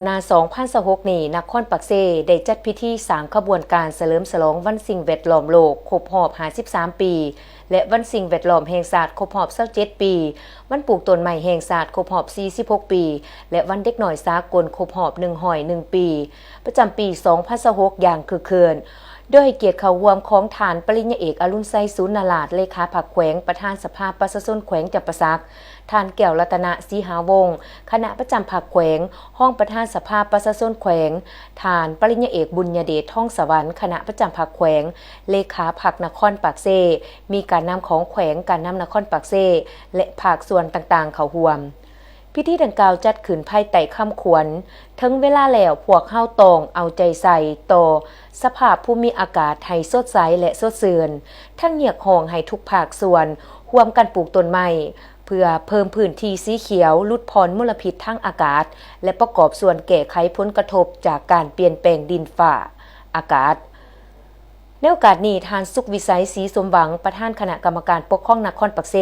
ໜ້າ ສອງພັນຊາວຫົກນີ້, ນະຄອນປາກເຊໄດ້ຈັດພິທີສ້າງຂະບວນການສະເຫຼີມສະຫຼອງວັນສິ່ງແວດລ້ອມໂລກຄົບຮອບຫ້າສິບສາມປີ ແລະ ວັນສິ່ງແວດລ້ອມແຫ່ງຊາດຄົບຮອບຊາວເຈັດປີ, ວັນປູກຕົ້ນໄມ້ແຫ່ງຊາດຄົບຮອບສີ່ສິບຫົກປີ ແລະ ວັນເດັກນ້ອຍສາກົນຄົບຮອບໜຶ່ງຮ້ອຍໜຶ່ງປີ ປະຈຳປີສອງພັນຊາວຫົກ ຢ່າງຄຶກຄື້ນ. ໂດຍໃຫ້ກຽດເຂົ້າຮ່ວມຂອງທ່ານປະລິນຍາເອກ ອະລຸນໄຊ ສູນນາລາດ ເລຂາພັກແຂວງ, ປະທານສະພາປະຊາຊົນແຂວງຈຳປາສັກ, ທ່ານ ແກ້ວລັດຕະນະ ສີຫາວົງ ຄະນະປະຈຳພັກແຂວງ, ຮອງປະທານສະພາປະຊາຊົນແຂວງ, ທ່ານປະລິນຍາເອກ ບຸນຍະເດດ ທອງສະຫວັນ ຄະນະປະຈຳພັກແຂວງ, ເລຂາພັກນະຄອນປາກເຊ, ມີການນຳຂອງແຂວງ, ການນຳນະຄອນປາກເຊ ແລະ ພາກສ່ວນຕ່າງໆເຂົ້າຮ່ວມ. ພິທີດັ່ງກ່າວຈັດຂຶ້ນພາຍໃຕ້ຄຳຂວັນ, ເຖິງເວລາແລ້ວ ພວກເຮົາຕ້ອງເອົາໃຈໃສ່ຕໍ່ສະພາບພູມິອາກາດໃຫ້ສົດໃສ ແລະ ສົດຊື່ນ, ທັງຮຽກຮ້ອງໃຫ້ທຸກພາກສ່ວນຮ່ວມກັນປູກຕົ້ນໄມ້ ເພື່ອເພີ່ມພື້ນທີ່ສີຂຽວ, ຫຼຸດຜ່ອນມົນລະພິດທາງອາກາດ ແລະ ປະກອບສ່ວນແກ້ໄຂຜົນກະທົບຈາກການປ່ຽນແປງດິນຟ້າອາກາດ. ໃນໂອກາດນີ້, ທ່ານ ສຸກວິໄສ ສີສົມຫວັງ ປະທານຄະນະກຳມະການປົກຄອງນະຄອນປາກເຊ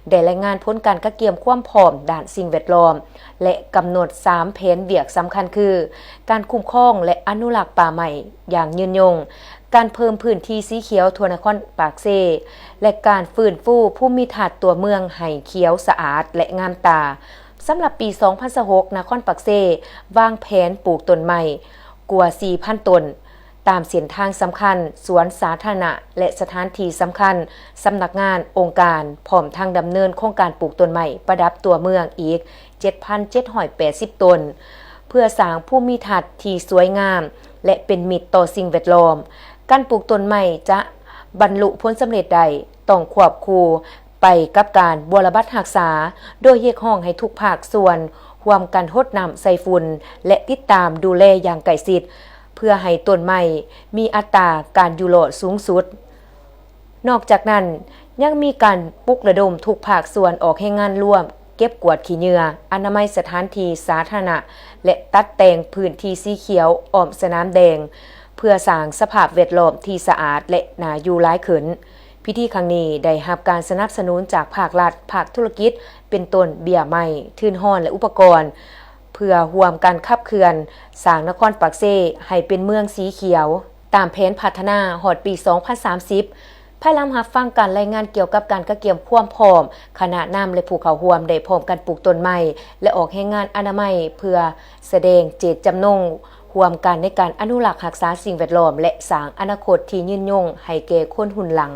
ໄດ້ລາຍງານຜົນການກະກຽມຄວາມພ້ອມດ້ານສິ່ງແວດລ້ອມ ແລະ ກຳນົດສາມແຜນວຽກສຳຄັນຄື ການຄຸ້ມຄອງ ແລະ ອະນຸລັກປ່າໄມ້ຢ່າງຍືນຍົງ, ການເພີ່ມພື້ນທີ່ສີຂຽວທົ່ວນະຄອນປາກເຊ ແລະ ການຟື້ນຟູພູມິທັດຕົວເມືອງໃຫ້ຂຽວສະອາດ ແລະ ງາມຕາ. ສຳລັບປີສອງພັນຊາວຫົກ, ນະຄອນປາກເຊວາງແຜນປູກຕົ້ນໄມ້ກວ່າສີ່ພັນຕົ້ນ ຕາມເສັ້ນທາງສຳຄັນ, ສວນສາທາລະນະ ແລະ ສະຖານທີ່ສຳຄັນ, ສຳນັກງານ, ອົງການ, ພ້ອມທັງດຳເນີນໂຄງການປູກຕົ້ນໄມ້ປະດັບຕົວເມືອງອີກເຈັດພັນເຈັດຮ້ອຍແປດສິບຕົ້ນ ເພື່ອສ້າງພູມິທັດທີ່ສວຍງາມ ແລະ ເປັນມິດຕໍ່ສິ່ງແວດລ້ອມ. ການປູກຕົ້ນໄມ້ຈະບັນລຸຜົນສຳເລັດໄດ້ ຕ້ອງຄວບຄູ່ ໄປກັບການບົວລະບັດຮັກສາ, ໂດຍຮຽກຮ້ອງໃຫ້ທຸກພາກສ່ວນຮ່ວມກັນຫົດນ້ຳໃສ່ຝຸ່ນ ແລະ ຕິດຕາມດູແລຢ່າງໃກ້ຊິດ ເພື່ອໃຫ້ຕົ້ນໄມ້ມີອັດຕາການຢູ່ລອດສູງສຸດ. ນອກຈາກນັ້ນ, ຍັງມີການປຸກລະດົມທຸກພາກສ່ວນອອກແຮງງານລວມ ເກັບກວາດຂີ້ເຫຍື້ອ, ອະນາໄມສະຖານທີ່ສາທາລະນະ ແລະ ຕັດແຕ່ງພື້ນທີ່ສີຂຽວອ້ອມສະໜາມແດງ ເພື່ອສ້າງສະພາບແວດລ້ອມທີ່ສະອາດ ແລະ ໜ້າຢູ່ຫຼາຍຂຶ້ນ. ພິທີຄັ້ງນີ້ໄດ້ຮັບການສະໜັບສະໜູນຈາກພາກລັດ, ພາກທຸລະກິດ ເປັນຕົ້ນເບ້ຍໄມ້, ທຶນຮອນ ແລະ ອຸປະກອນ ເພື່ອຮ່ວມກັນຂັບເຄື່ອນສ້າງນະຄອນປາກເຊໃຫ້ເປັນເມືອງສີຂຽວ ຕາມແຜນພັດທະນາຮອດປີສອງພັນສາມສິບ. ພາຍຫຼັງຮັບຟັງການລາຍງານກ່ຽວກັບການກະກຽມຄວາມພ້ອມ, ຄະນະນຳ ແລະ ຜູ້ເຂົ້າຮ່ວມໄດ້ພ້ອມກັນປູກຕົ້ນໄມ້ ແລະ ອອກແຮງງານອະນາໄມ ເພື່ອສະແດງເຈດຈຳນົງຮ່ວມກັນໃນການອະນຸລັກຮັກສາສິ່ງແວດລ້ອມ ແລະ ສ້າງອະນາຄົດທີ່ຍືນຍົງໃຫ້ແກ່ຄົນຮຸ່ນຫຼັງ.